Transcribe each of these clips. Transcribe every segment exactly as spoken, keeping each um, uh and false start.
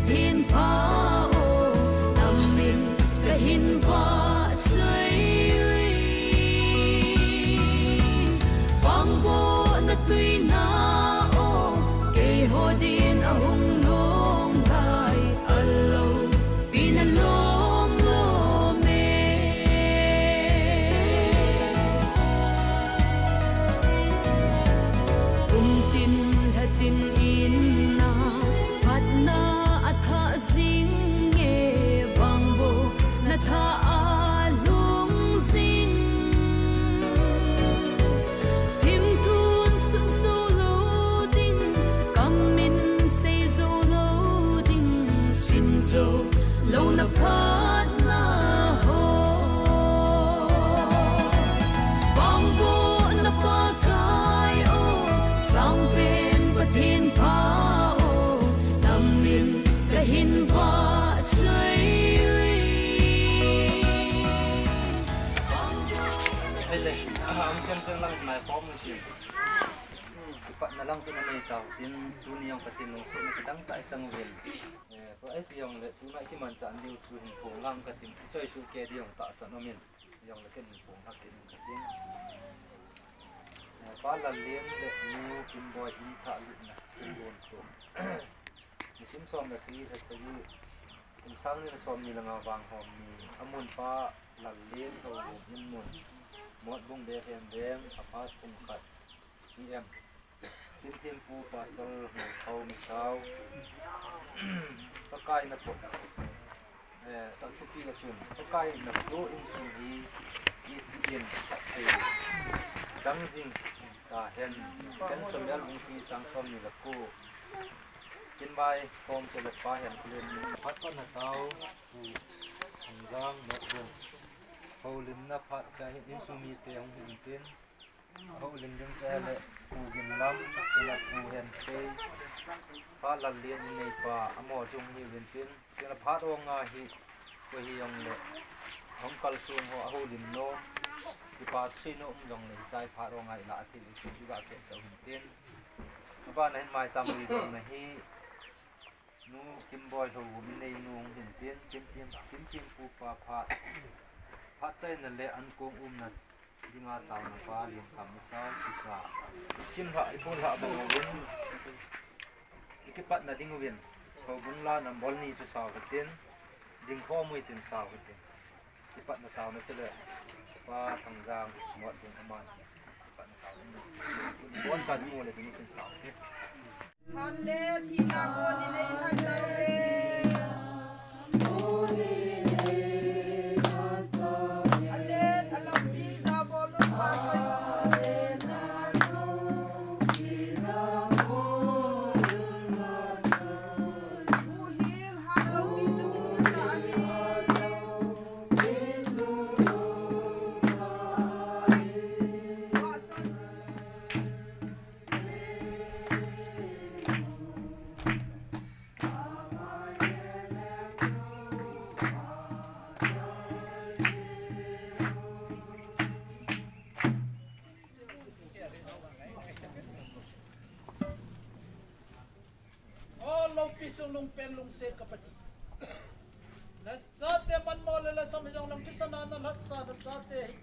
Pathen pha o, namin kahin vahchoi ui. Vangbohna tuina o, keiho din ahung long lai, aloupina lom lom e. Kum tin lha tin in na, phatna athah jing e, vangbohna thah alhung jing. Thim thun sun jou lou ding, kam min sei jou lou ding, sim jou louna phatna ho. Vangbohna Pakai o, sangpen Pathen pha o, namin kahin vahchoi ui. Hei le, ah, ang chang chang lang nai pom si. Kipatna lang chu nanei tau tin, tuni jong Pathen lungsetna kidang tah i chang uvin. Eh, ko ai pi jong le, tuna i kimanchah diu chu hung phong lang katin, i choi su ke diu jong tahsan umin. Jong le ken hung phong hak in katin. Eh, Pa Lallen le Nu Kimboi in thah lutna, kin bon tu. Nisim som le sagi, le sagi, kum sang ni le som ni le nga vang hom ni, amun Pa Lallen Houbung in mun, Motbung Bethlehem veng, aphat kum khat, P M. Kin thempu Pastor Ngolthao Misao, Pakai na pot, eh, ta thupi a chun, Pakai na pot insung hi, i, i, in, eh, chang jing tahen, ken som el insung hi chang som ni le ko, kin bai form se le pa hen kulen ni. Phat pa na tau, Pu Thangjang Motbung. Houlimna phat cha hin insung mite hung hin tin. Houlim ding te le Pu Ginlam, le Pu Hensei, Pa Lallen in neipa, amaho jong hi uvin tin. Tin a phat ong a hi, ko hi jong le, hung kalsong ho, ahoulim nom, kipa thusei nom jong le, hiche a phat ong a i lah a thil i chu ga kehsah u hin tin. Abana hin maicham lui dong na hi, Nu Kimboi Houbung in neinu hung hin tin, kin thempu pa phat, phat chaina le ankong umna dinga taona pa Lienkham Misao, kicha. I sim lha, i bol lha bang uvin, i kipatna ding uvin, houbung la number ni chu sao hitin, ding khom u hitin sao hitin. Kipatna taona chule, Pa Thangjang Motbung aman. Kipatna taona. Bon sa ding u le ding kin sao hitin. O loupi chungnung pen lungset ka Pathen. Na chate manmo le lhasam hijong lang kisana na lhatsa na chate hi.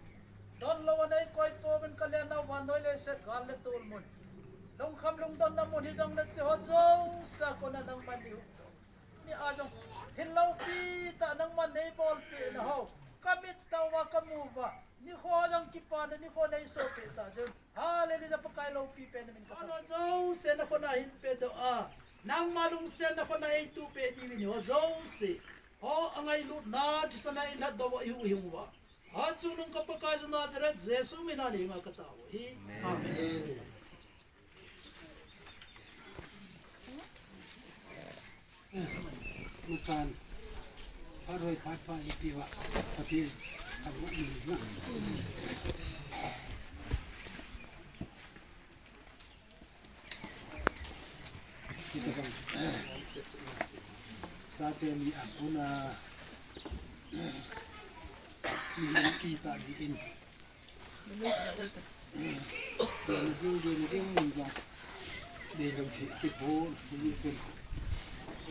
Don lou a nei koi pouvin ka lenau vannoi leiset gal le tol mun. Lungkham lungdonna mun hijong le hiche ho jouse a kona nangman nei hung. Ni a jong thil loupi tah nangman nei bolpeh na ho. Ka mit tah uva ka mu uva. Nikho jong kipana nikho nei sohpeh tah jeh un. Hallelujah, Pakai loupi pen na min ka thangvah. Jouse na khut a hin pedoh a, nangma lungsetna khut a eituh peh diuvin ho jouse. Ho angailutna thisan a i lhatdoh uva i huhhing uva. Hatchungnung ka Pakai Jesu Nazareth, Jesu min a nei hinga ka tao u ahi. Amen. Amen. Masan, phat hoi phat pha ipi uva, Pathen thangvah in na. Kita bang, chate ni a kona, ni kita di in. Chena ding, ding, ding, mun jong. Neilou thei kibol, ni pen.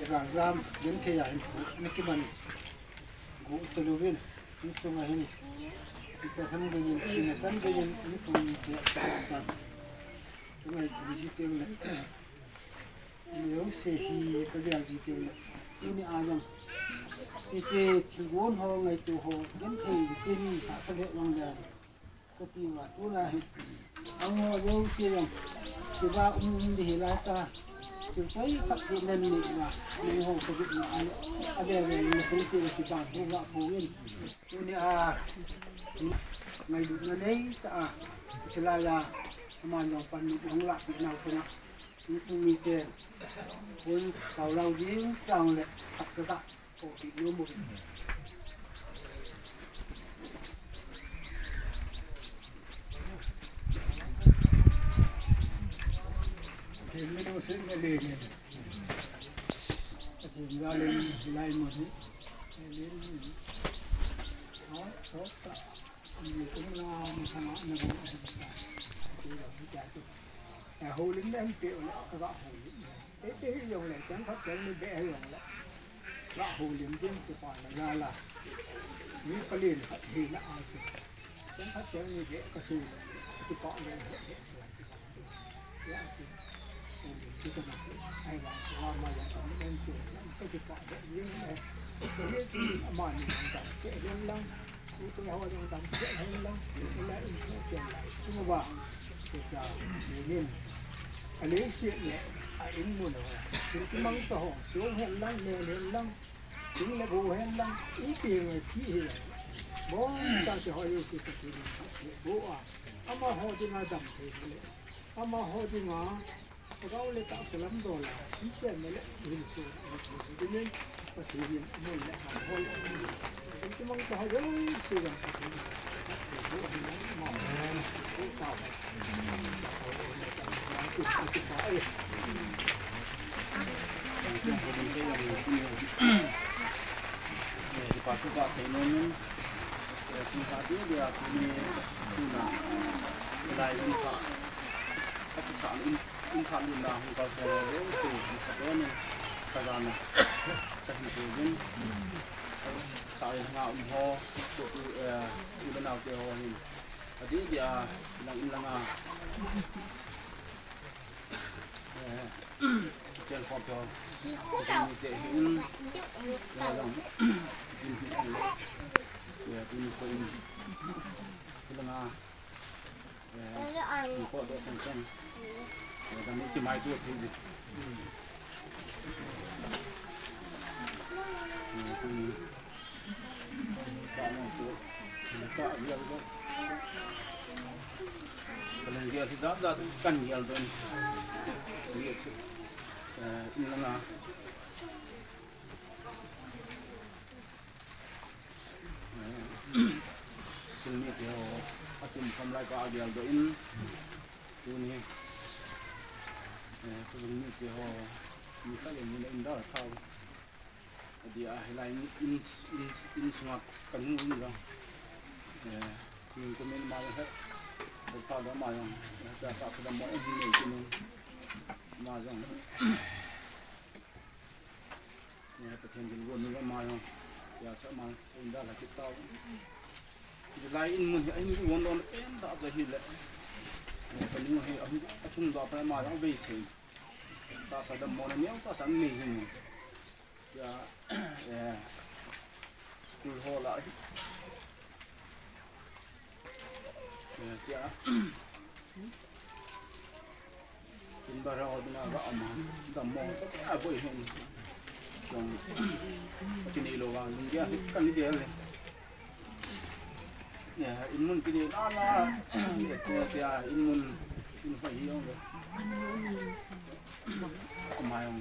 Galjam genthei a hin phu ana kiman gu talouvin, insung a hin icha tham geiyin, thina chan geiyin, insung mite kangaito ji teng le, mi jouse hi kagel ji teng le, tuni a jong hiche thilgon ho, ngaito ho, genthei tin tahsa le vang le Sati uva tuna hi, ang ho jouse jong, kiba um um ding hilai ta. Chu choi khat chu nen ni uva, ni ho sa bit na a, a ve ve na chun chu kiba thu uva pungin. Tuni a, ngailutna nei ta a, chu lai a, aman jong pan ni hung lah pi nau sunga. Insung mite, hun kau lau ding sang le, khat ka ka. Holim le an pe le ka ga holim. Ei, ei, jong le, chang khat chang ni be jong le. Ga holim din tu pa na la la. Mi palen khat hi na a tu. Chang khat chang ni be ka si le. Tu pa le he he. Ya tu. Holim tu ka na tu. Ai ba tu ma ya ka ni en tu. Ka tu pa le ni. Ni tu ma ni ka ke len lang. A leiset le a inmun ho, thil kimang tah ho, song hen lang, nel hen lang, thing le go hen lang, ipi ngai thi hi lang. Bon tah te ho, Jesu Pathen in phatthei boh a, amaho dinga damthei le, amaho dinga Thagau le tahsa lam dol a, i chen na le, i hin su, i hin su, i hin, Pathen in, a mun le, a hol, i hin su mang ta ha, yo, su yang Pathen in, a hol, a hol, a hol, a hol, a hol, a hol, a hol, a hol, a hol, Kum khat lutna hung kalson ho jouse, Pathen in kajana kahin pui uvin. Sa in nga um ho, so, eh, u le nao te ho hin. Adeh deh a, lang in lang a. Eh, chen khom te ho. Chen te hin. Eh, lang. Eh, tuni ko in. Lang a. Sulmi te ho, atum kam lai ka agel doh in, tuni, eh, sulmi te ho, mi khat le ni le in da thau. Adeh a hilai in, in, in, in sunga kan hung in jong. Eh, min kumin ma jong he, bol pa do ma jong, eh, ta ta sa da mo in nei kin ma jong. Ni Pathen thilgon ni ma jong. Ya cha ma, in da la kit tau. Hilai in mun hi, in mun don pen da ja hi le. Ni pa nu hi, a hung, a thung da pa ma jong bei se. Tahsa dammo na neo tahsa nei jing. Ya, eh, school ho la hi. Eh, tia. In bara ho ding a ga ama, dammo, a boi hen. Jong, kinei lou vang, ding dia, kan ni dia le. Ya, in mun kinei la la, ya, ya, in mun, in hoi hi jong le. Ama jong.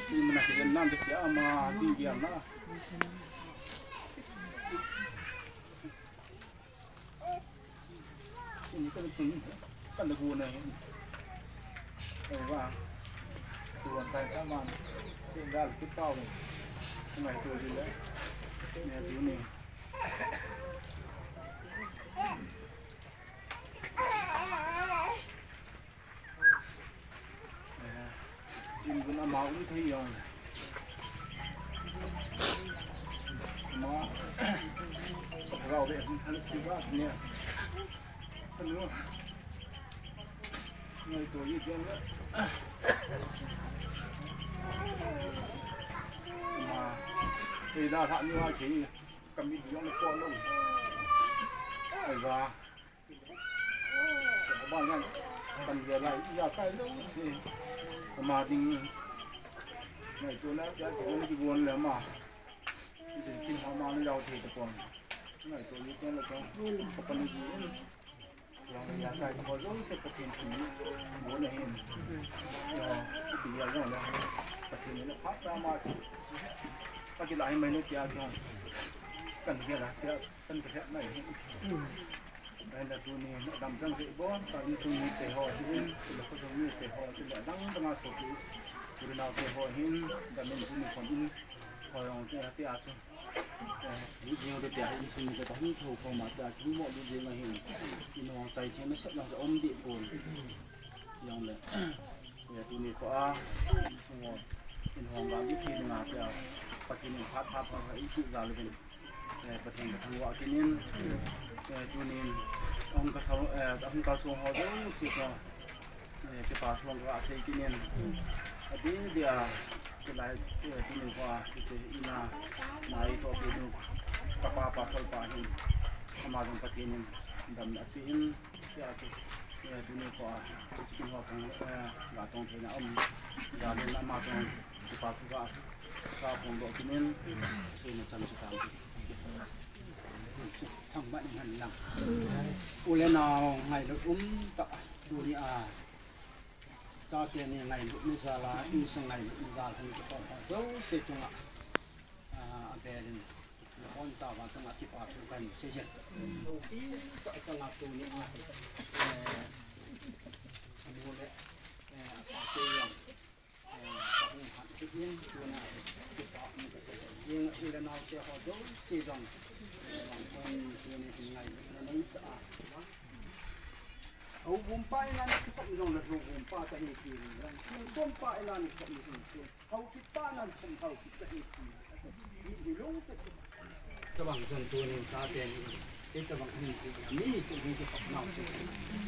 Ni mana kijen nan te kia ama, ti kia na. Ni kan pun, kan da gu na hin. Oi wa. Tu wan sai ka man. Ni dal ki pau. Ngai tu ji le. Ni tu ni. Eh, in gun ama um thei jong le. Ngaito i tia le. Ma, ei da tha ni wa ki, ka mi di yong ko lo. Ai ba. Ba ngan, kan dia lai, ya kai lo si. Ma ding. Ngaito na, ya ki ni ki won le ma. Jin kin ha ma ni yau thei ta pon. Ngaito i tia le ko. Ka pa ni ji. Yang ya kai ko jouse Pathen thupha mo na hin. Ya, ti ya ya ya. Pathen na phat sa ma. Ka ki lai mai ne tia ko. Kan ya la tia, kan ka ya mai hin. Ai na tuni, dam jang se bon, sa insung mite ho, hin, la ko sung mite ho, la dang dang a so ki. Kuri nau te ho hin, dam in tuni kon in. Ho yong te tia chu. Eh, lu jing te tia hin sum te ta hin tho ko ma tia, ki mo lu jing a hin. Ino chai thei na sat na om di pon. Yong le. Ya tuni ko a, sum o. In hong ga di thei na tia. Pathen in phat phat phat i su ja le bin. Eh, Pathen ka thangvah kit in. Eh, tunin, ahung ka sau, eh, ahung ka sau ho jouse ko. Eh, kipa thu ka sei kit in. Adeh dia, kilai, eh, tunin ko a, kiti ina, nai to pi nu, ka pa pasal pa hin, ama jong Pathen in, damna ati in, tia chu, eh, tunin ko a, kiti kin ho kang, eh, ga tong thei na um, ga le na ma tong, kipa thu ka, ka phong do kit in, sei na chan chu tang. Thangvah in hen lang. U le nao ngailut um tah tuni a. Chate ni ngailutna jal a, insung ngailutna jal a hung kikhom ho jouse chunga. A, abel in. Nabonchauva chunga kipa thu kahin sei e. Lopi tah chang a tuni a. Eh, anu le, eh, apa te jong. Houbung pa in ana kikhop jong le houbung pa kahi ti, Lamching kom pa in ana kikhop jong le, Haokip pa in ana kikhop Haokip kahi ti. Tabang jong tunin chate ni. Kei tabang hin ti na mi chun hin kikhop nau chu.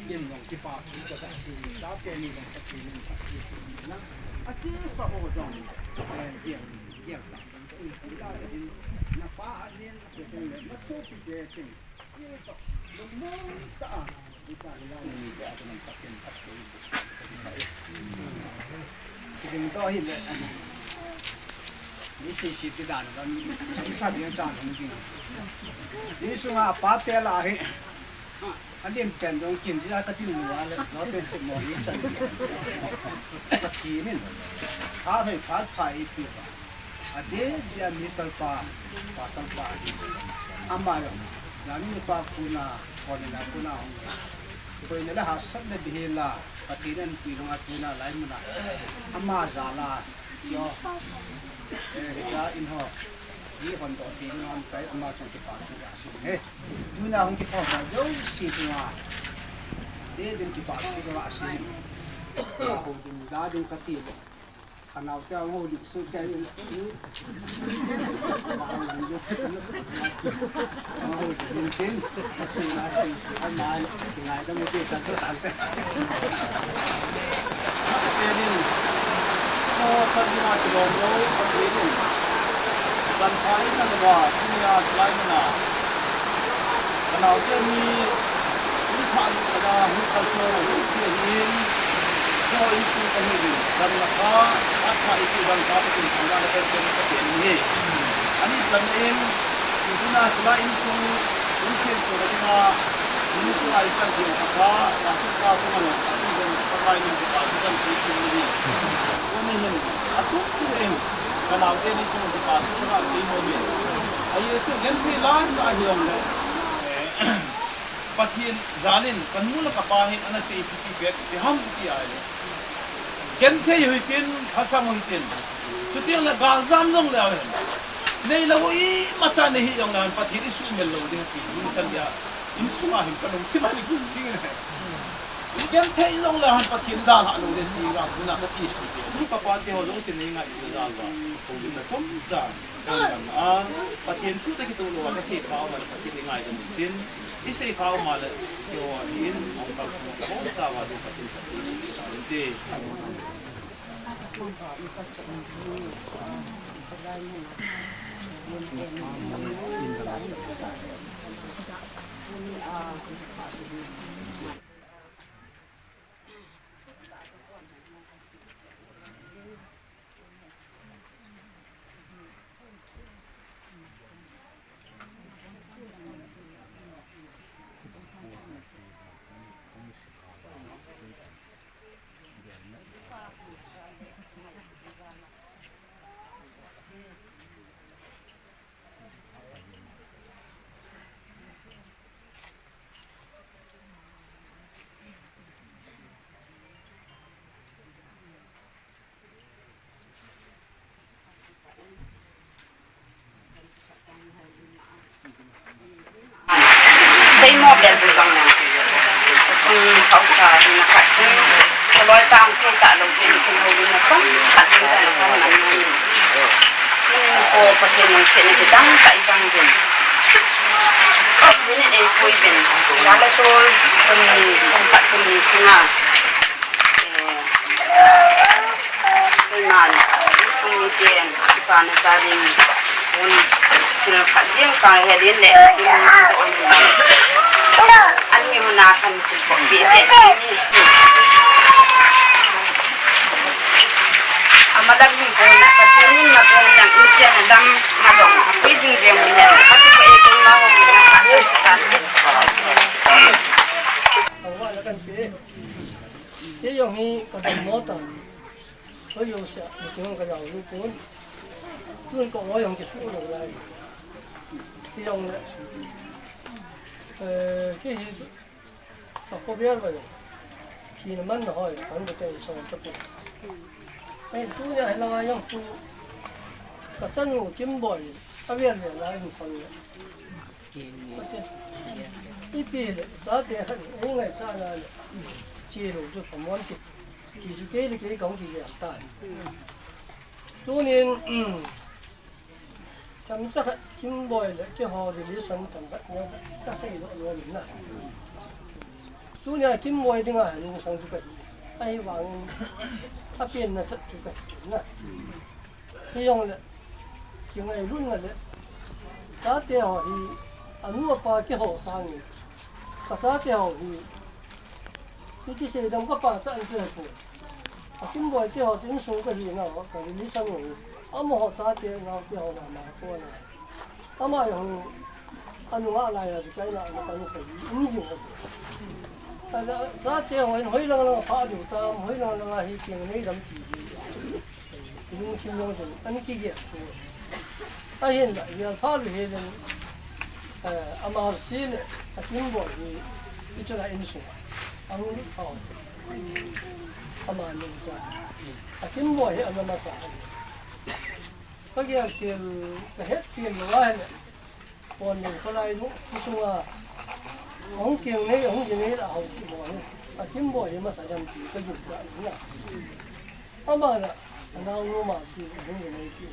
Ken jong kipa thu ka ta si ni chate ni jong ka ti ni sa ti na. Achesa ho jong. Eh, gel, gel ta. Hin ti la hin. Na pa a hin, ke te le, na sopi te ching. Si to. Lungmong ta a. Ni ta ni la ni te a chun ka tin ka ti. Kiding to hi le. Ni sei sei ti dan lam, chang chan ding chang ding ding. Insunga apa te la hi. Alim pen dong kin ji la ka tin lua le, lo pen che mo ni chan. Pathen in. Pha hoi pha pha i pi ba. Adeh dia Mister pa, Pastor pa. Ama yo. Jani pa puna, koni la puna hong. Koi ne la ha sab le bihela, Pathen in pi lunga tuna lai muna. Ama jal a. Yo. Eh, hicha in ho. Ni hon do ti ni hon kai ama chun kipa thu ka sei e. Tuna hung kipa ma jouse chunga. Te din kipa thu ka sei e. Ho din da din ka ti le. Ka nao te hung ho din su te. Hung ho din tin. Ka sei na sei. Ka nai. Ngai da mo te ka ta. Pathen in, o, Pathen in a kilom lou, Pathen in. Kan pha in a lou a, tuni a, tulai mun a. Ka nao te ni, hung pha lou ka na, hung kal so, hung si hin. Ko in si ka hi din, kan na pha, a pha i ki dan pha, Pathen in na kan ken Pathen in hi. Ani chan in, Tuna, tuna insung, insung so na dinga, insung a ikan ding kapa, na kapa ko mano, insung kapa ni kapa, ikan ding ni. Ko ni hin, atum tu in, ka nao te ni sung kapa, sung na si mo ni. Ai, tu gen ni la, na hi ong le. Pathen jal in, ka nu le ka pa hin, ana sei ti ti pet, ti ham ti ai le. Genthei u hitin, lhasam u hitin. Chuteng le galjam jong le ahin. Neilou u imacha nei hi jong le ahin, Pathen i sumil lou ding ti. Hichan dia, insung a hin ka lungthim a ni kun ding le. Genthei jongle hen Pathen dalhah lou ding ti vang, tuna kache sute. Tuni kapa te ho jong chu nei ngailutna jal uva, houlimna chomcha kahin dam a, Pathen thu toh kitoh louva kasei kha um a le Pathen i ngaidam u hitin, i sei kha um a le, keiho hin, hung kalsong u, hung chauva jong Pathen phatthei boh tahen te. Seimo bel bul bang na. Sung hausa hin na khat hin. Kaloi tang thei talou hin, kin houlimna chomkhat hin jana kan man ni. Ko Pathen jong chena kidang ka i jang din. Ko chena ei pui din. Jala tol kum, kum khat kum ni sunga. Eh, Keiman, insung miten, ipa na cha ding, un, sil khat jeng cha he din le, in, an ni muna kan sil ko pi te. Ama lam ni ko na, ka tunin na ko na, in chen na lam, na dong, pi jing jeng na, ka tu ko e ko ma ko na, ka tu ta. Awa la kan pe. Kei jong hi ka dam mo ta. Hoi jong sia, mi kei jong ka jao lu pon. Tun ka oi jong kisuh lou lai. Kei jong le. Eh, kei hi ka ko vel va jong. Thina man na hoi, kan ka tei so ta pon. Kei tunia hi langa jong tu. Ka chanu Kimboi. A vel vel lai hin kon le. Ipi le, chate khat, ei ngaichat na le, che lou chu phamon ti, ti chu kei le kei kahung kigel tai. Tunin, um, chomcha khat Kimboi le keiho relation chomkhat neo kasei doh nom in na. Tunia Kimboi dinga lungsang chu kahi, ahivangin apenna chat chu kahi na. Hijongle, kingailutna le, chate ho hi, anu apa keiho sangin, ka chate ho hi, iti seidam ka pachat in kei pon. A Kimboi keiho tin sung kahi na ho, ka relation ho hi, amaho chate nao keiho na ma ko na. Ama jong anunga laiya chu kaina ana kan sei in jing a. Ata, chate ho in hoilang lang a pha diu tam, hoilang lang a hi keng nei dam ti diu. Lungthim jong chun an kigel. Ahinla, gel pha lou hel in, eh, a Mercy le a Kimboi hi, hiche lai insung a hung lut pha. Amani cha. A Kimboi hi ana masa. Ka gel khel, ka het khel lou ahile. Pon lou kholai nu, insunga. Ahung keng nei, ahung ji nei la Haokip ho hi. A Kimboi hi masa jam ti ka gel ta na. Ama la, a naonu Mercy, ahung ji nei ti.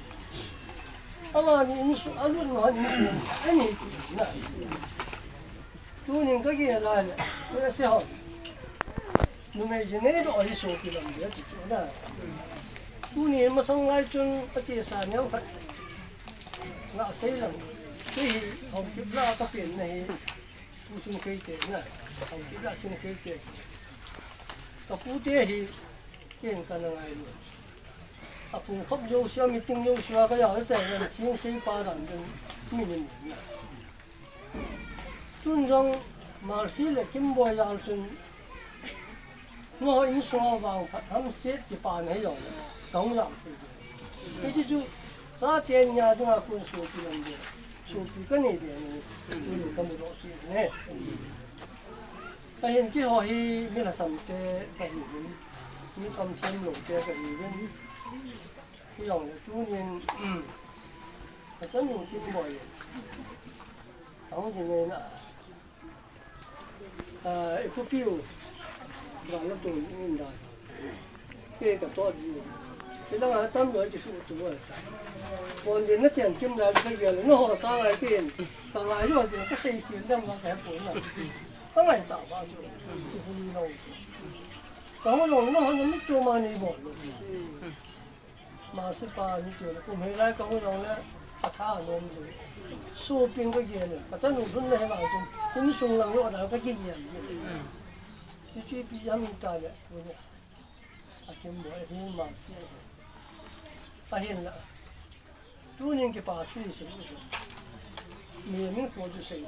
Amani insung, a lut nu han insung, ani ti na. Tunin ka gel a le, ka se ho. Numei ji nei doh hi sopi lam dia ti chu na. Tunin masang lai chun ka chesa neo khat. Nga sei lang. Kei hi Haokip la ka pen na hi. Pu Singseite na. Haokip la Singseite. Ka pute hi. Ken kana ngailu. A pu khop jousea, meeting jousea ka jao le chai le, Singsei pa dan den mi ni na. Tun jong Mercy le Kimboi jal chun, nangho insunga vangphat hamset kipa na hi jong le, kahung jam thei. Hiti chu, chate nia dinga kon sopi lam de, sopi ka nei de ni, tuni ka mudoh chu ne. Ahin keiho hi mi lhasam te kahiuvin, mi kamthem lou te kahiuvin. Hijongle tunin, um, ka chanu Kimboi. Ahung ji nei na. Ah, i khopiu. Vang la tu in da. Ke ka to di. Ke la tam lo ki su tu wa. Kon de na chen kim la ka ya le no ho sa la ke. Ka la yo de ka sei ki dam ma ka po na. Ka ngai ta ba tu. Ku ni lo. Ka ho lo no ho ni tu ma ni bo. Ma si pa ni tu. Ku me la ka ho lo le. Ka tha lo ni. Su ping ka ye le. Ka ta nu dun le ma tu. Kun sung lang lo da ka ki ye. Ni chi pi ya mi ta le. Ku ni. A kim bo hi ma si. Ahin la. Tunin kipa thu sei. Mi min ko tu sei.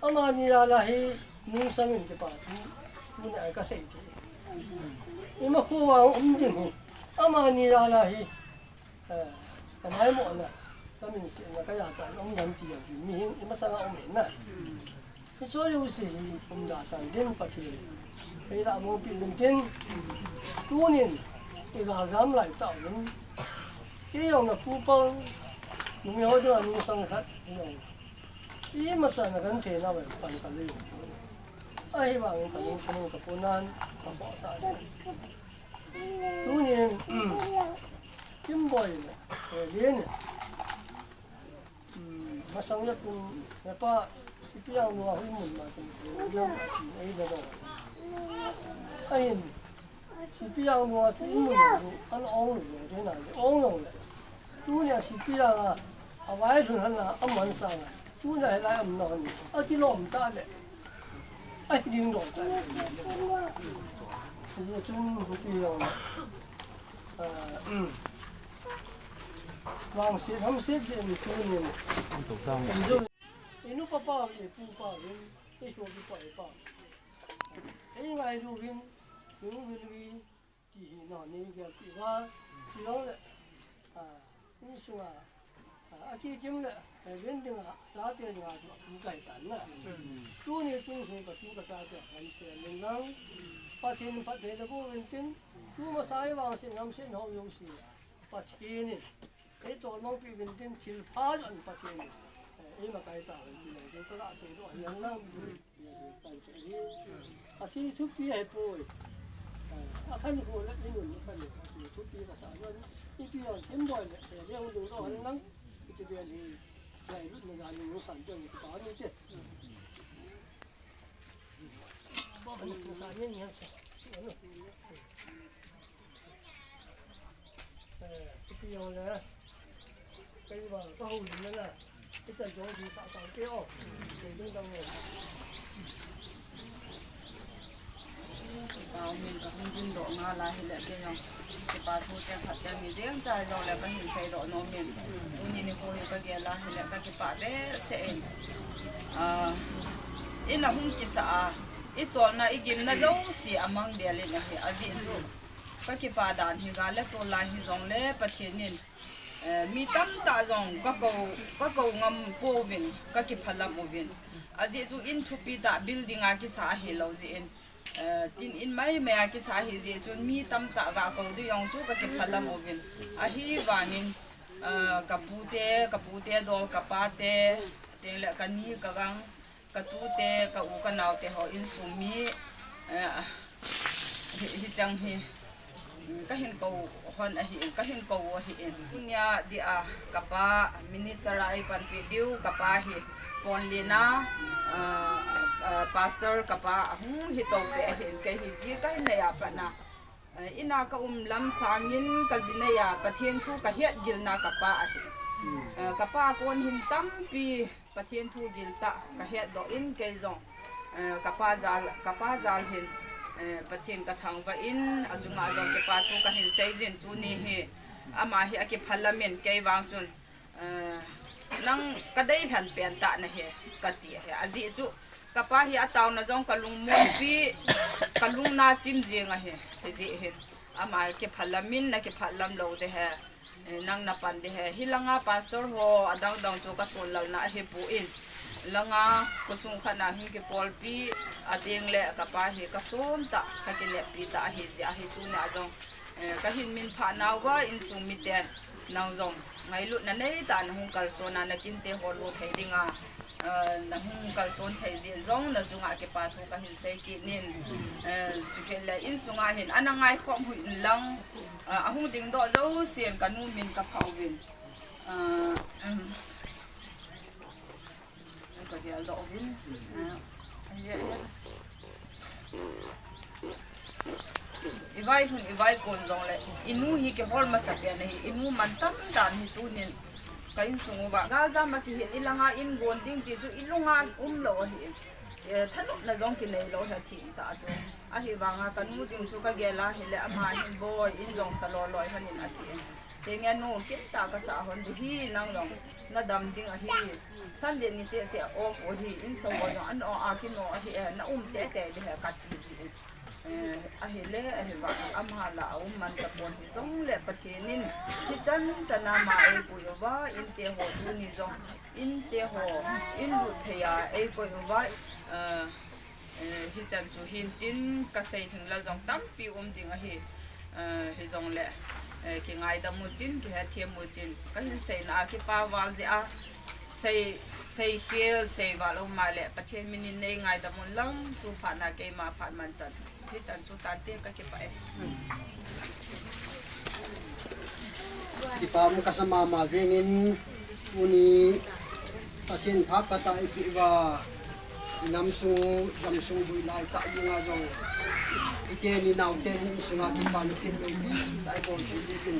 Amani la la hi nungsang in kipa thu. Tuni ai ka sei. Ima ko wa um din ho. Amani la la hi. Eh, ka mai mo na. Ka min si na ka ya ta um dam ti ya. Mi hin ima sa la um na. Hiche jouse hi umda tan ding Pathen. Hei la mo pi lum tin. Tunin, i ga jam lai ta un. Kei jong na pu pa, numei ho jong a nungsang khat, jong. Chi masa na kan thei na wen pan ka le. Ahivangin ka nungsang ka pu nan, ka po sa. Tunin, Kimboi le, eh, Lien. Hmm, masang le kum, le pa, Sipiang lua hui mun ma kum, ei na do. Ahin, Sipiang lua hui mun, an ong lu, hui na, ong lu le. Tunia Sipiang a, a vai thun han na, a man sa na. Tunia he lai am na han, a ti lom ta le. A hi ding do ta le. Ni chun hu pi lo le. Ah, um. Vangset hamset jeh in tunin. Inu papa, i pu pa, i sopi pa, i pa. Ei ngailu vin, i uvil vi, ti hi na, ni gel ti va, ti lo le. Ah, insunga, ah, a kikim le, eh, vin dinga, chate dinga, tu kai tan na. Tuni tun se ka tu ka chate, kan se len lang. Pathen phatthei le bo vin tin, tu masa i vangset hamset ho jouse. Pathen in, ei tolmang pi vin tin thil pha jon Pathen in, eh, ei makai ta vin tin, ei ka la sei doh hian lang. A thi thupi ahi poi. Eh, a khan ko le i nun khan le, a thi thupi ka sa jon. I pi jon Kimboi le, eh, le hung dong doh hian lang. I chi vel hi, lai lut na jan ni san jon ki pa ni che. Ba ba na sa ni ni sa. Eh, ipi jong le, kei vang ka houlim le la, i chan jong ding sah sah te o. Kei ding dang le. Kipa um in ka hung ding doh ngal a hile kei jong. Kipa thu cheng khat cheng ni jeng chai jong le ka hin sei doh nom in. Tuni nikho hi ka gel a hile ka kipa behseh in. Ah, in a hung kisa a, i cholna i gimna jouse a mang del in ahi, ajeh chu. Ka kipa dan hi gal le tol lai hi jong le Pathen in, eh, mi tamtah jong ka ko, ka ko ngam pouvin, ka kiphalam uvin. Ajeh chu in thupi tah building a kisa ahi lou jeh in, eh, tin in mai mai a kisa ahi jeh chun mi tamtah ga ko ding jong chu ka kiphalam uvin. Ahivangin, eh, ka pu te, ka pu te dol, ka pa te, teng le ka ni ka gang, ka tute, ka u, ka naute ho insung mi, eh, hi, hi chang hi, mm, ka hin ko hon ahi, ka hin ko u ahi in. Tunia dia ka pa, minister a ei panpi diu, ka pa hi, pon lina, ah, ah, pastor ka pa, ahung hi to pe ahi in, kei hi ji ka hin nei a pat na. Eh, ina ka um lam sangin ka ji nei a, Pathen thu ka het gilna ka pa ahi. Eh, ka pa kon hin tampi Pathen thu gil tah ka het doh in kei jong, eh, ka pa jal, ka pa jal hin, eh, Pathen ka thangvah in, achunga jong kipa thu ka hin sei jin tuni hi, ama hi akiphalam in kei vang chun, eh, nang ka deilhen pen tah na hi, ka ti ahi. Ajeh chu, ka pa hi ataona jong ka lungmonpi, ka lungna chim jing ahi, hijeh hin, ama kiphalam in, na kiphalam lou de he. Eh, nang na pan de he. Hilanga pastor ho adang dang chu ka sonlalna ahi poi. Langa khosung khat na hin kipolpi, ateng le ka pa hi ka som tah, ka kineppi tah ahi jeh ahi tuna jong. Eh, ka hin min phah nauva insung miten nang jong ngailutna nei tah na hung kalson a na kinte ho lo thei dinga. Ah, na hung kalson thei jeh jong na chunga kipa thu ka hin sei kit in. Ah, chukit le insunga hin ana ngaikhom hih in lang, ah, ahung dingdoh jousen ka nu min ka phah uvin. Ah, um, ka geldoh uvin. Ah, i vailhun i vaikon jongle, i nu hi kihol masa pen ahi, i nu mantam dan hi tunin ka insung uva galjam a kihin, i langa in gon ding ti chu i lunga umlou ahi. Eh, thanopna jong kinei lou ahi, athim tah chu. Ahivanga ka nu ding chu ka gel a hile, ama hin boi, in jong sa loi loi hon in ati. Kei nge nu, kei tah ka sa hon ding hi, nang jong na dam ding ahi. Sunday ni seh seh off u hi, in sa ho jong an o a kin o ahi e, na um tete ding ahi kati ji. Eh, ahile, ahivang, ama la a um man tapon hijongle Pathen in hichan chan a ama eipui uva, inte ho tuni jong, inte ho, in lut thei a eipui uva, eh, Eh, hichan chu hintin ka sei lhinglel jong tampi um ding ahi. Eh, hijongle, eh, kingaidam utin, kihethem utin, ka hin seina a kipa val jeh a, sei, sei khel, sei val um a le, Pathen min in nei ngaidam un lang, tu phat na keima phat man chan. Hichan chu tante ka kipah e. Kipa um ka sa mama jengin, tuni Pathen phat phat a i pi uva, i nam sung, gam sung bui lai tah dinga jong, i teni nau teni insunga kipa na kin lou pi, tah i bol thei pi kin.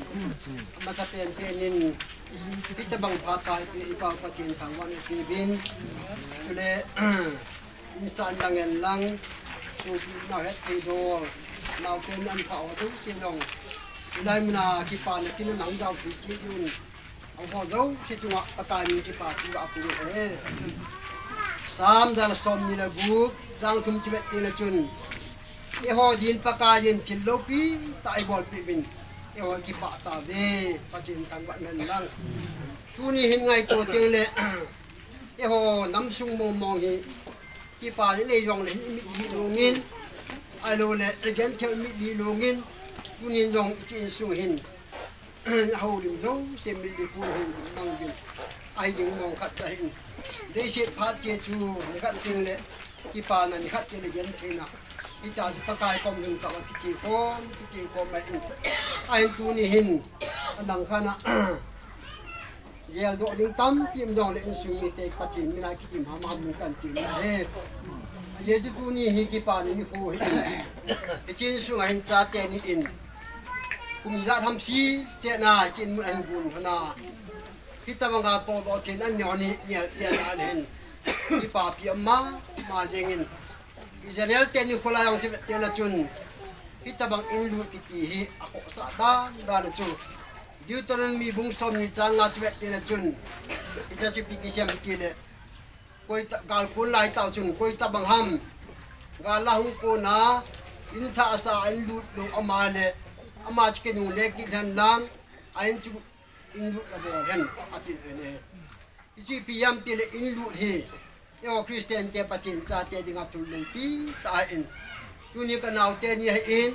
Amasa pen pen in, hitabang phat a i pi, i pa Pathen thangvah na pi uvin. Chule, insan lang en lang, chu pi na het thei dol, nau teni an pha o dou si jong. Hilai muna kipa na kin nang dau pi chi jun. Ang ho jouse chunga Pakai min kipa thu a pu e. Sam jal som ni le gup, chang thum chi vet te le chun. Eiho din Pakai in thil loupi tah i bolpi uvin. Eiho kipah tauve, Pathen thangvah hen lang. Tuni hin ngaito teng le, eiho nam sung mong mong hi, kipa nei jongle hin i mit hi lungin, ahilou le, i genthei mit hi lungin, tuni jong i chi insung hin. Houlim jouse mit li pu hin mang uvin. Ahi ding mong khat ahin. Leiset phat che chu, ni khat teng le, kipa na ni khat teng le genthei na. Hita chu Pakai kom hin ka kichi kom, kichi kom mai in. Ahin tuni hin, anang khat na, geldoh ding tampi um dong le insung mite Pathen mina kitim ham ham ding kan ti na he. Ajeh chu tuni hi kipa ni ni khu hi. Kichi insung a hin chate ni in. Kum ijat ham sese na, chin mun an gun hana. Hitabanga todoh thei na ni hon hi, ni al, ni al hen. Kipapi ama, ama jengin. Israel teni kholai jong chi vet teng le chun. Hitabang in lut kiti hi, akhohsah dan, dan chu. Deuteronomy bung som ni chang nga chi vet teng le chun. Hiche chu ipi kisei em ti le. Koi ta, gal kon lai tah chun, koi tabang ham. Gal a hung kon a, in thah sa a in lut lou ama le, ama chu kinungle kit hen lang, a in chu in lut abol hen, ati e. Hichu ipi ham ti le in lut hi, eiho Christian te Pathen chate dinga thil loupi tah ahin. Tuni ka nao teni ahin,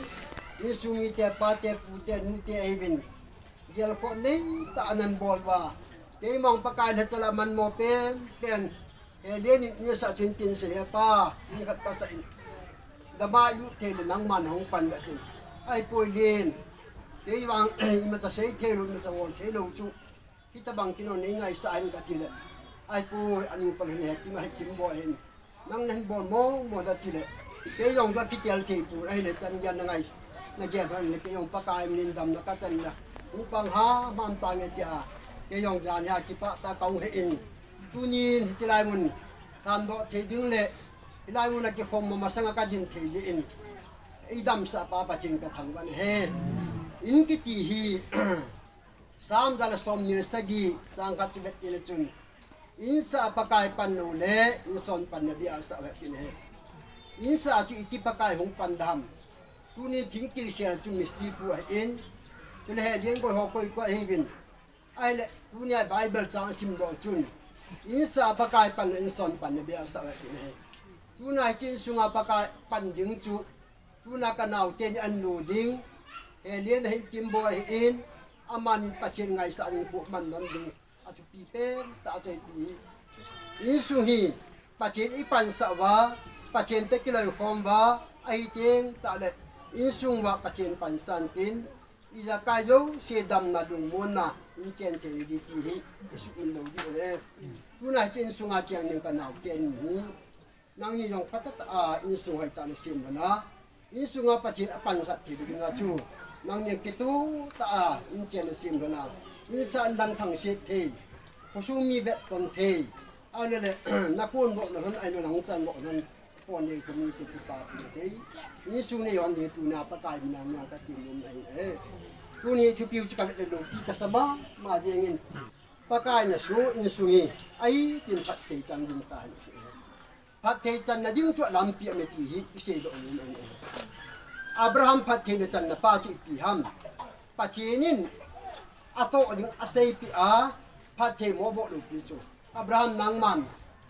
insung mite, pate, pute, nute ahiuvin. Gelkhoh nei tah a nan bol uva. Keima Pakai lhacha la manmo pen pen. He Lenin in sa chun tin se he pa, ni khat ka sa in. Dama lut thei le nangman hung pan le tin. Ahipoi Len. Kei vang, imacha sei thei lou, imacha bol thei lou chu. Hitabang kin o nei ngaisah in ka ti le. Ahipoi, anu pan hin he kim, he kim boi hin. Nang nahin bol mo, mo da ti le. Kei jong ka kitel thei poi, ahile chan geiya na ngai. Na gel hon le kei jong Pakai min in damna ka chan na. Hung pang ham ham tange tia. Kei jong jan hi a kipah tah a ka hung he in. Tunin hiche lai mun. Thandoh thei ding le. Hilai mun a kikhom ma masanga ka din thei jeh in. Eidamsah pa Pathen ka thangvah e. In kiti hi. Sam jal le som ni le sagi, chang khat chu vet teng le chun. Insah a Pakai pan lou le, inson pan na bia sa vet teng le. Insah a chu iti Pakai hung pan dem. Tunin thingkil khel chu mistri pu ahin. Chule he Len koi ho koi koi ahiuvin. Ahile, tunia Bible chang simdoh chun. Insah a Pakai pan le, inson pan na bia sa vet teng le. Tuna hiche insunga Pakai pan ding chu. Tuna ka nao teni an nu ding, he Len a hin kim boi ahin, aman Pathen ngaisah ding pu man non ding, athupi pen tah chu ahi ti. Insung hi Pathen i pansah uva, Pathen toh kiloikhom uva, ahi teng tahle insung uva Pathen pansan tin, ijakai jouse damna lungmonna in chen thei ding ti hi i sumil lou ding ahi. Tuna hiche insunga cheng ding ka naote ni hi, nangni jong phatah a insung hoitah a na sem lhon a, insunga Pathen a pansat thei ding a chu, nangni kitoh tah a in chen na sem lhon a, insung lam thangset thei, khosung mi vetton thei, ahilou le, na kon doh na lhon, ahilou le nang chan doh lhon, kon nei kon ni te kipa pi thei. Insung nei hon ni tuna Pakai mina na ka ti mun ahi e. Tuni thupiu chu ka vet le lungpi ka sa mama jeng in. Pakai na soh insung hi, ahi tin phatthei chan ding ta hi. Phatthei channa ding chu lampi aum e ti hi i seidoh nom ahi. Abraham phatthei na channa pa chu ipi ham? Pathen in atoh ding aseipeh a, phatthei mo bol lou pi chu. Abraham, nangman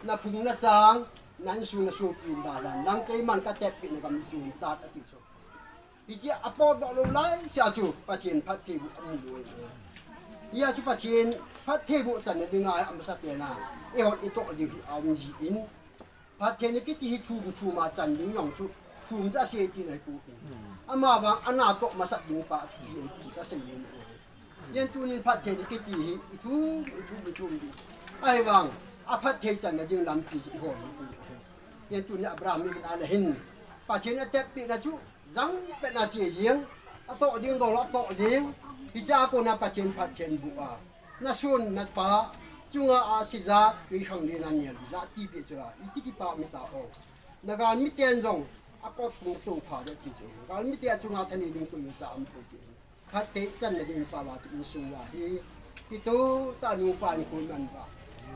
na phung na chang, na insung na sopi in dalhan lang, keiman ka tetpeh na gam chun tat, ati chu. Hiche a potdoh lou laisea chu Pathen phattheiboh amu lou ahi. Hia chu Pathen phattheiboh channa dinga amasapen a, eihon i toh diu hi aum jin, phatthei kiti hi thum thum a chan ding jong chu, thum ja sei ti nai ku in. Amavang ana toh masat ding pa thu hi ti ka sei nom ahi. Yen tunin phatthei kiti hi i thum, i thum, i thum ding. Ahivang, aphatthei channa ding lampi chu i hol nom ahi. Yen tunin Abraham in a le hin, Pathen a tetpeh na chu, jang pet na che jing, atoh ding dol atoh jing, hiche a kona Pathen phatthei boh a. Na son na pa chunga a sija, tui khang le na nial ja ti pe chu la, iti kipa mi ta o. Na galmi ten jong, a kot kung tung pha de ti chu. Galmi te a chunga thani ding tui cha am pu ti. Phatthei channa ding pa la ti insung uva hi. Kitoh tah a nupa in khun man uva.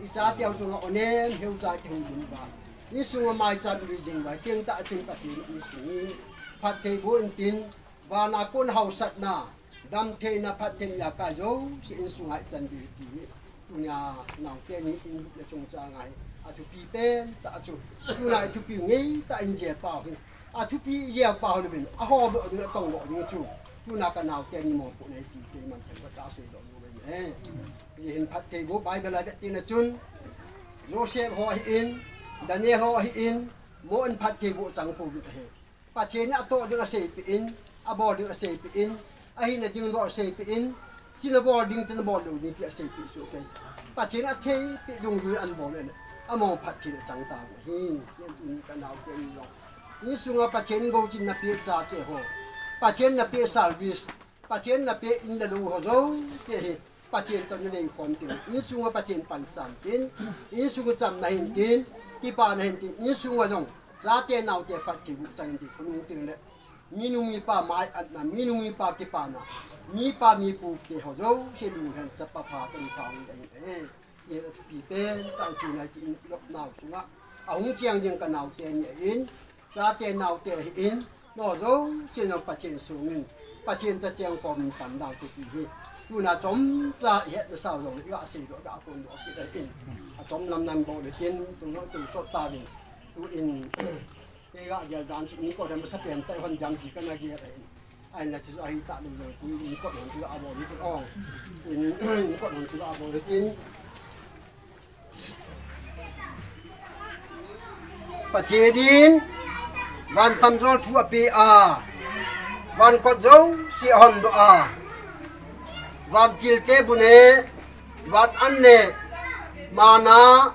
I chate u chunga onem heu cha kihung ding uva. Insung a mai chan ri jing uva. Keng tah a chin Pathen insung hi. Phatthei boh in tin. Vana kon hausatna, damtheina, phattheina ijakai jouse insunga ichan diu ti hi. Tunia naote ni in lut le chungchang a hi athupi pen tah chu. Tuna ithupi ngei tah in jia pa hi. Athupi jia pa ho luvin, aho doh ding, atong doh ding chu. Tuna ka naote ni mopohna hi ti keiman themkhat ka seidoh nom ahi. Hijeh hin phattheiboh Bible a vet tin a chun, Joseph ho ahin, Daniel ho ahin, mo in phattheiboh chang pouvin ahi. Pathen in atoh ding aseipeh in, abol ding aseipeh in, ahina ding dol aseipeh in, china bol ding, tina bol lou ding ti aseipeh soh kei. Pathen in aseipeh dungjui in abol le, among phatthei in achang tauve. Hijeh in tuni ka naote ni jong, insunga Pathen gouchin napeh chate ho, Pathen napeh service, Pathen napeh in le lou ho jouse hi, Pathen toh nanei khom tin, insunga Pathen pansan tin, insunga chamna hin tin, kipana hin tin, insunga jong, chate naote phattheiboh chang in tin, khonung tin le, minu mipa mai atna, minu mipa kipana, mipa mipu te ho jouse lunghan chapa pha tan tao in ahi. Yen athupi pen tah in tuna hiche in lop nau sunga ahung cheng ding ka naote ni ahin, chate naote ahin, nangho jouse jong Pathen sungin, Pathen toh cheng khom in pan dau te ti hi. Tuna chomcha ihet nasa u jong le iga seidoh, iga phondoh kit ahin. Achom lam nan bol le tin, tu jong tu sot tauvin. Tuin, kei ga gel dan chu, in kot dan masapen tah hon jam ji kana gel ahin. Ahinla chu ahi tah lou jong, tu in kot hon chu abol ni tu ong. In, in kot hon chu abol ni tin. Pathen in van tamjol thu apeh a, van kot jouse ahondoh a, vantil te bu ne, van an ne, mana,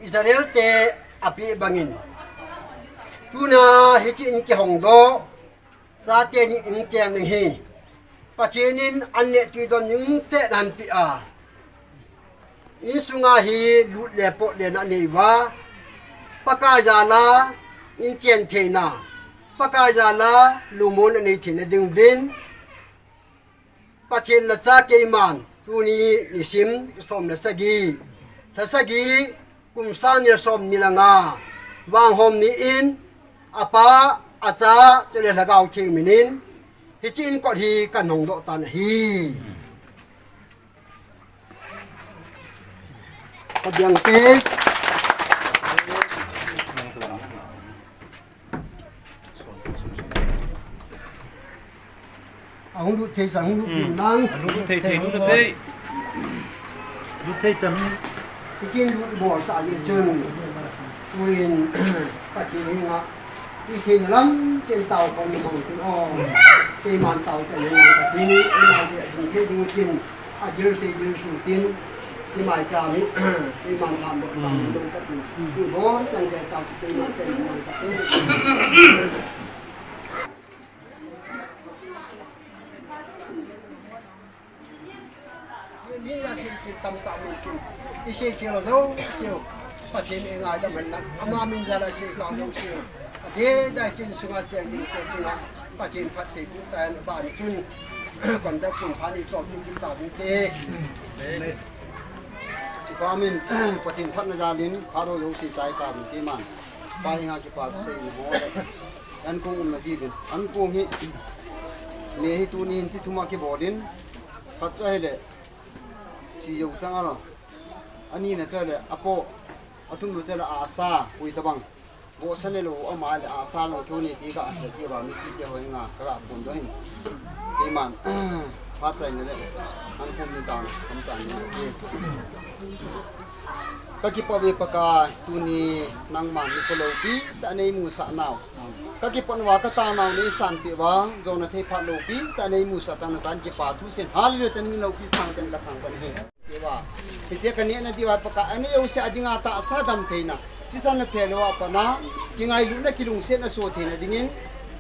Israel te apeh bangin, tuna hiche in kihongdoh, chate ni in cheng ding hi, Pathen in an ne tui don ding seh nan peh a, insunga hi lut le pot le na nei uva, Pakai jal a in chen theina, Pakai jal a lungmonna nei theina ding uvin, Pathen lacha keiman, tuni nisim som le sagi, lha sagi, kum sang ni le som ni le nga, Vanghom ni in, Apa, Acha, chule Lhagao Theng min in, hiche in kot hi kan hongdoh tan ahi. Ka biang te. Ahung lut thei chan, hung lut Hmm. nang. Lut thei thei, lut thei. Lut thei chan. Chin lu bol ta ni chun. Tuin Pathen henga itheina lam chen tao pon ni mong tin o. Seiman tao chen ni mong Pathen ni ima je ding thei ding tin. A gil sei gil su tin. Ima cha mi. Seiman cha mo tao ni mong Pathen. Tu bon chan je tao seiman chen ni mong Pathen. Ni la sei kin tam tam kin. I sei kin lo zo, sei. Pathen i ngaidam hen lang. Ama min jal a sei ka lo sei. Adeh dai chin sunga cheng ding te chunga. Pathen phattheiboh tah hen ba ni chun. Kon da kun pha ni to kin ta ding te. Amen. Ti pa min Pathen phatna jal in pha do lo sei tai ta min ti man. Pa i nga kipa sei ni ho. Ankong umna diuvin. Ankong hi, me hi tuni hin chi thum a kibol in, khat chu ahile, si jou chang a lo. Ani na chu ahile, apo, athum na chu ahile, asa, pui tabang. Bohsa ne lou, ama le, asa jong keu ni ti ka, ti ba, mi ti te ho nga, ka, ka pun do hin. Ti man, pa chai na le, ankong ni tang, kam tang ni ti. Ka kipah uve Pakai, tuni nangman ni ko loupi tah nei musah nau. Ka kipah uva ka tanau nei sanpeh uva, jona thei phat loupi tah nei musah tah nau tan kipa thusim. Hallelujah, tuni loupi sang ten ka thangvah e. Ti uva. Hiche ka nehna diuva Pakai, ana jouse a dinga tahsa damtheina. Thisan le phelou a pat a, kingailutna kilungsetna so theina dingin,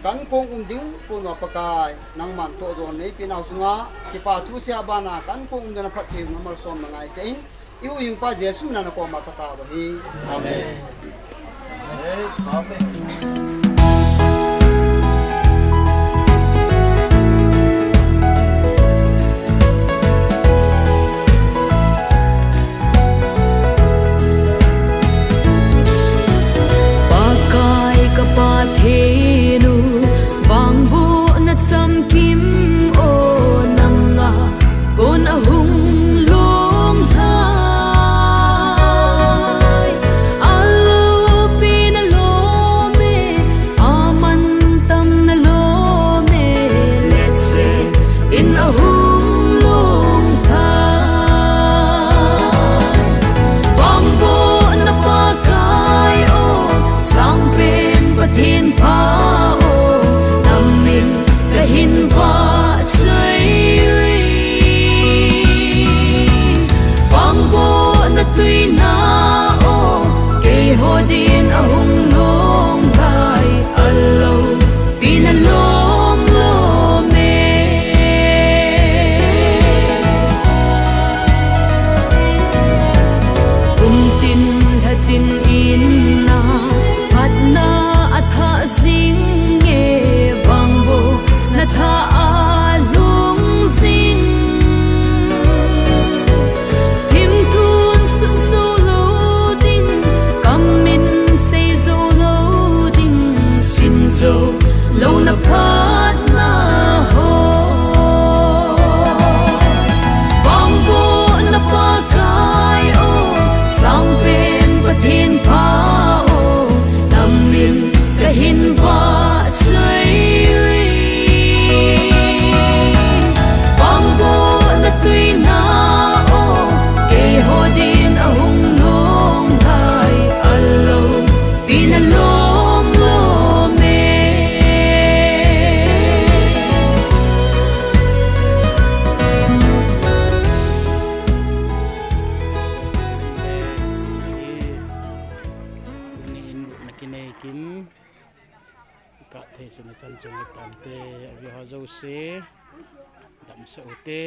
ka ankong um ding, kon uva Pakai, nangman toh jona nei pe nau sunga, kipa thusim a bana, ka ankong um ding a phatthei hung malsom na ngai cheh in, I huhhingpa Jesu mina na koma ka tao ahi. Amen. Pakai ka Pathen u, vangbohna chamkim o nanga kon ahung long lhai. Alopi na lom e, amantam na lom e, let's say in ahung long lhai. Vangbohna Pakai o, sangpen Pathen pha o, namin kahin vahchoi uve. Vangbohna tuina o, keiho din ahung long lhai. Alopi na lom lom e. Kum tin lha tin in a, phatna athah jing e, vangbohna thah alhung jing. Thimthun sun jou lou ding, kam min sei jou lou ding, sim jou louna phatna ho. Vangbohna Pakai o, sangpen Pathen pha o, namin kahin vahchoi uve. Vangbohna tuina o, keiho din ahung long lhai. Alopi na lom lom e. Tuni in na kinei kin, ka thei suna chan chung le tante, avi ho jouse, damsah ute.